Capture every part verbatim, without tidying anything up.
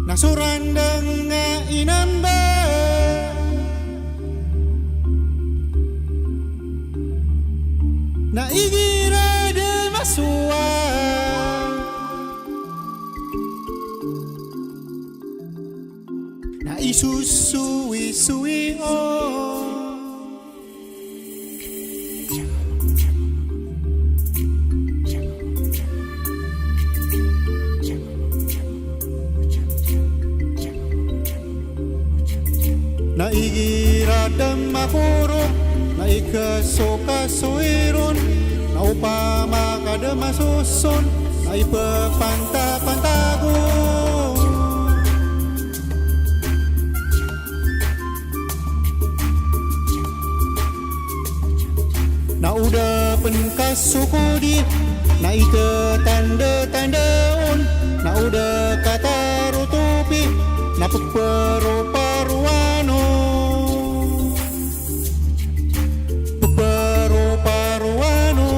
Na so randang a inamba na igira da masowa, na isosowisowi on. Na igira da makorok, na ikasokasoy ron, na opama ka da masoson, na ipapantapantag on. Na o da pen kasokodi, na itatandataanda on, na o da katarotopi, na peparoparoan on. Peparoparoan on.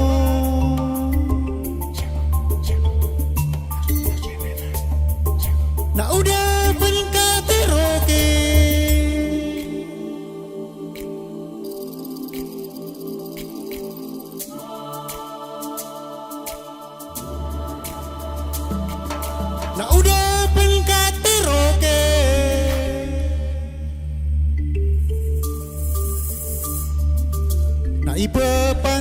Na o da pen katiroki, na o da pen katiroki, na ipapa